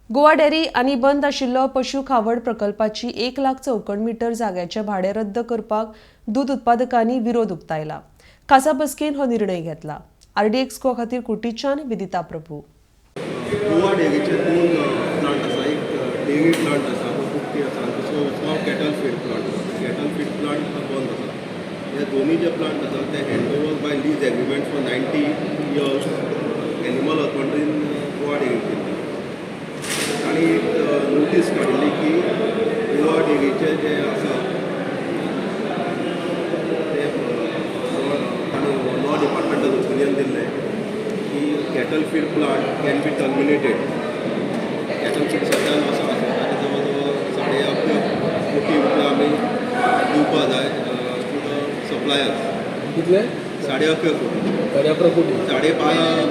Goa dairy आनी बंद आशिल्लो पशू खावड प्रकल्पाची 1 लाख चौखण मीटर जाग्याचें भाडें रद्द करपाक दूद उत्पादकांनी विरोध उक्तायला. खासा बसकेन हो निर्णय घेतला. आरडीएक्स गोवा खातीर कुर्टीच्यान विदिता प्रभू. गोवा डेअरीचे दोन प्लांट आसा. एक डेअरी प्लांट आसा, तो कुर्टी आसा आनी दुसरो उसगांव कॅटल फीड प्लांट आसा. कॅटल फीड प्लांट बंद आसा. हे दोनी जे प्लांट आसा ते hand over by lease agreement for 90 years animal हजबंड्रीन Goa डेअरीक दिल्ली. तांणी एक नोटीस काडिल्ली की गोवा डेअरीचे जे आसा ते तांणी लॉ डिपार्टमेंटान ओपिनियन दिल्लें की cattle feed plant can be terminated. Cattle feed सद्या लॉसान आसा आनी जवळ जवळ 11.5 कोटी रुपया आमी दिवपा जाय टू the suppliers. कितले? 11.5 कोटी. 11.5 कोटी. 12.5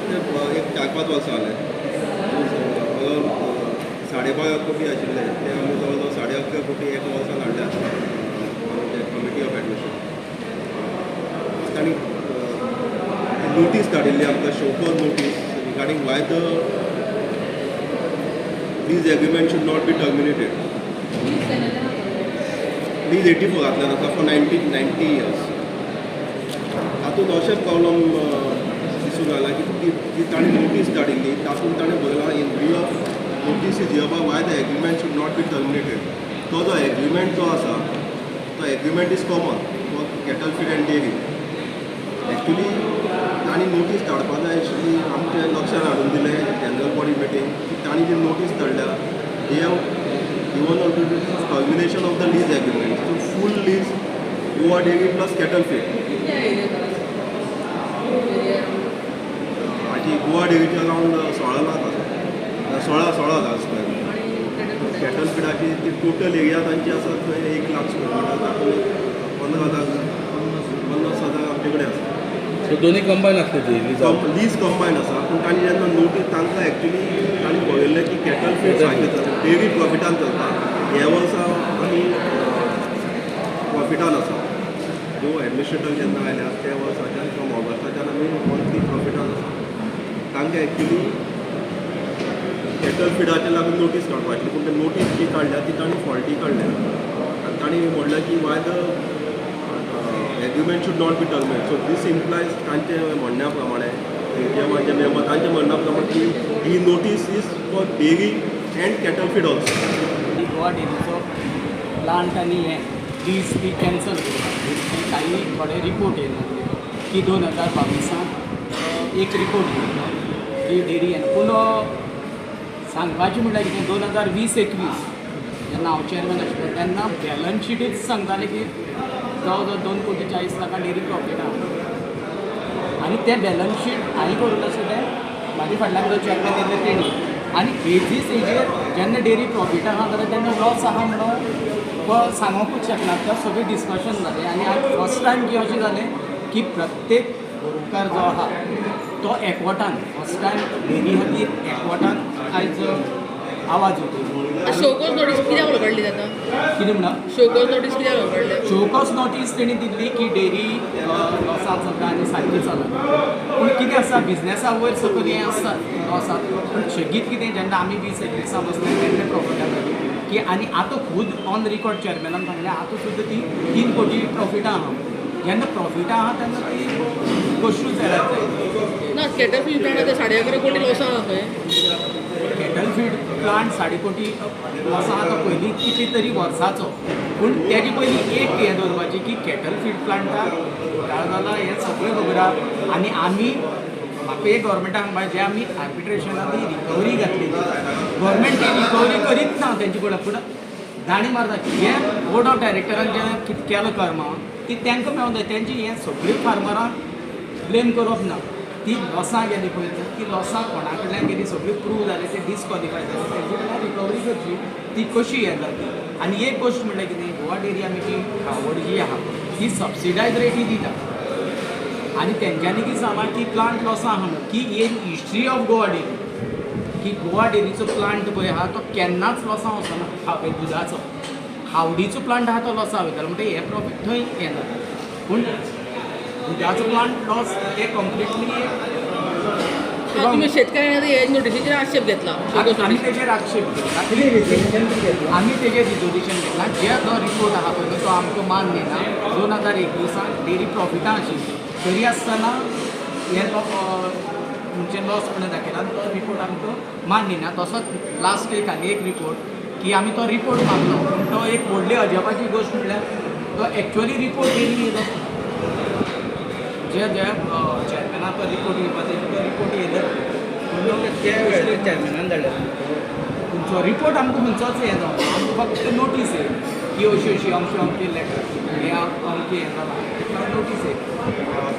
ते एक 4-5 वर्सां जालें. जवळ 12.5 कोटी आशिल्ले ते आमी जवळ जवळ 11.5 कोटी एका वर्सान हाडल्यात कमिटी ऑफ एडमिशन. तांणी नोटीस धाडिल्ली आमकां, show cause notice regarding why the lease agreement should not be terminated. Lease 84 घातल्यान आसा फॉर 90 इयर्स. तातूंत अशें प्रॉब्लम दिसून आयला की ती जी ताणें नोटीस धाडिल्ली तातूंत ताणें बरयलां, "In view of notice is hereby why the agreement should not be terminated." तो जो एग्रीमेंट जो आसा तो agreement is common for cattle feed and dairy. Actually तांणी नोटीस धाडपा जाय आशिल्ली. आमच्या लक्षात हाडून दिलें जनरल बॉडी मिटींग की तांणी जी नोटीस धाडल्या, they have given notice of termination of the lease agreement. So full lease, Goa Dairy plus cattle feed. हाजी गोवा डेअरीचे अरावंड 16 लाख आसा, 16,000 स्क्वेअर मिटर. कॅटल फिडाची ती टोटल एरिया तांची आसा थंय 1 लाख स्क्वेअर मिटर, तातूंत 15,000, 50,000 आमचे कडेन आसा. सो दोन्ही कंबायन आसली ती लिजा? लीज कंबायन आसा, पूण तांणी जेन्ना नोटीस तांकां एक्चुली तांणी पळयल्लें की कॅटल फीड सारकें चलता, डेअरी प्रॉफिटान चलता. ह्या वर्सा आमी प्रॉफिटान आसा. जो एडमिनिस्ट्रेटर जेन्ना आयल्या त्या वर्साच्यान, फ्रॉम ऑगस्टाच्यान आमी मंथली प्रॉफिटान आसा. तांकां एक्चुली कॅटल फिडाचे लागून नोटीस काडपाची, पूण ते नोटीस जी काडल्या ती तांणी फॉल्टी काडल्या आनी तांणी म्हणलें की why the agreement should not be terminate. So this implies तांचे म्हणण्या प्रमाणे, जे माझे मेंबर तांच्या म्हणण्या प्रमाणे की ही notice is for dairy and cattle feed also. Goa डेअरीचो प्लांट आनी हें लीज ती कॅन्सल करपाक काही थोडे रिपोर्ट येयले की 2022 एक रिपोर्ट येयलो की डेअरी येना. पूण सांगपाचें म्हणल्यार कितें, 2020-21 जेन्ना हांव चेअरमॅन आशिल्लो तेन्ना बॅलन्स शिटूच सांगतालें की जवळ जवळ 2 कोटी 40 लाखां डेअरी प्रॉफीट आहा. आनी तें बॅलन्स शीट हांवें करूंक नासलें, तें म्हाजे फाटल्यान जो चेअरमॅन येयल्ले तेणी. आनी बेजीस हेजेर जेन्ना डेअरी प्रॉफीट आहा जाल्यार तेन्ना लॉस आहा म्हणून सांगूंकूच शकना. तें सगळें डिस्कशन जालें आनी आज फर्स्ट टायम की अशें जालें की प्रत्येक गोरोवकार जो आहा तो एकवटान फर्स्ट टायम डेअरी खातीर एकवटान आयज आवाज उठयलो. शोकॉज नोटीस कित्याक काडली जाता? कितें म्हणा? शोकॉज नोटीस कित्याक काडले? शोकॉज नोटीस तेणी दिल्ली की डेअरी लॉसान चलता आनी सारकी चलना. पूण कितें आसा, बिजनेसा वयर सकयल हें आसता लॉसात. पूण सेगीत कितें, जेन्ना आमी 20-21 बसले तेन्ना प्रॉफिटान जाली की आनी आतां खूद ऑन रिकॉर्ड चेअरमॅनान सांगलें, आतां सुद्दां ती 3 कोटी प्रॉफिटा आहा. जेन्ना प्रॉफिटा आहा तेन्ना ती गोश्टूच जायरात जाय. ना, कॅटल फीड प्लांट आतां 11.5 कोटी लॉसान आहा खंय. कॅटल फीड प्लांट 2.5 कोटी लॉसां आतां पयलीं कितली तरी वर्साचो. पूण तेजे पयलीं एक हें दवरपाचें की कॅटल फीड प्लांटाक घोटाळो जाला हें सगळें खबर आहा. आनी आमी म्हाका एक गव्हर्मेंटाक सांगपा जे आमी आर्बिट्रेशनान ती रिकवरी घातलेली, गव्हर्मेंट ती रिकवरी करीत ना तेंचे कडेन, पूण दांडी मारता. हे बोर्ड ऑफ डायरेक्टरान जें कितें केलां कर्मां ती तांकां मेळोंक जाय. तेंची हें सगळीं फार्मरांक ब्लेम करप ना. ती लॉसां गेली पळय, ती लॉसां कोणा कडल्यान गेली सगळी प्रूव जाले, ते डिसक्वॉलिफाय जाले, तेंचे कडल्यान रिकवरी करची ती कशी हें जाता. आनी एक गोश्ट म्हणल्यार कितें, गोवा डेअरी आमी जी खावड जी आहा ती सबसिडायज रेटी दिता आनी तेंच्यांनी कितें सांगलां की प्लांट लॉसां आहा म्हणून की in history of Goa Dairy की गोवा डेअरीचो प्लांट पळय आहा तो केन्नाच लॉसां वचना. दुदाचो खावडीचो प्लांट आहा तो लॉसां वयतालो म्हणटकीर हे प्रॉफीट थंय हें जाता, पूण दुदाचो प्लांट लॉस ते कंप्लिटली आतां तुमी शेतकऱ्यांनी आतां हे नोटीसीचेर आक्षेप घेतला. आमी तेजेर आक्षेप घेतला, आमी तेजेर रिजोल्युशन घेतला. जे जो रिपोर्ट आहा पळय न्हू, तो आमकां मान्य ना. 2021 डेरी प्रॉफिटां आशिल्ली तरी आसतना हे म्हणजे लॉस म्हणून दाखयला, तो रिपोर्ट आमकां मान्य ना. तसोच लास्ट एक आनी एक रिपोर्ट की आमी तो रिपोर्ट मागलो, पूण तो एक व्हडली अजापाची गोश्ट म्हणल्यार तो एक्चुअली रिपोर्ट येयली येयलो. जे जे चॅरमॅनाक तो रिपोर्ट दिवपाचो तो रिपोर्ट येयलो. चॅरमॅनान धाडले. तुमचो रिपोर्ट आमकां खंयचोच हें जावना, आमकां फक्त नोटीस येयली की अशी अशी अमकी अमकी लेटर, हें अमकें हें जालां, नोटीस येयली.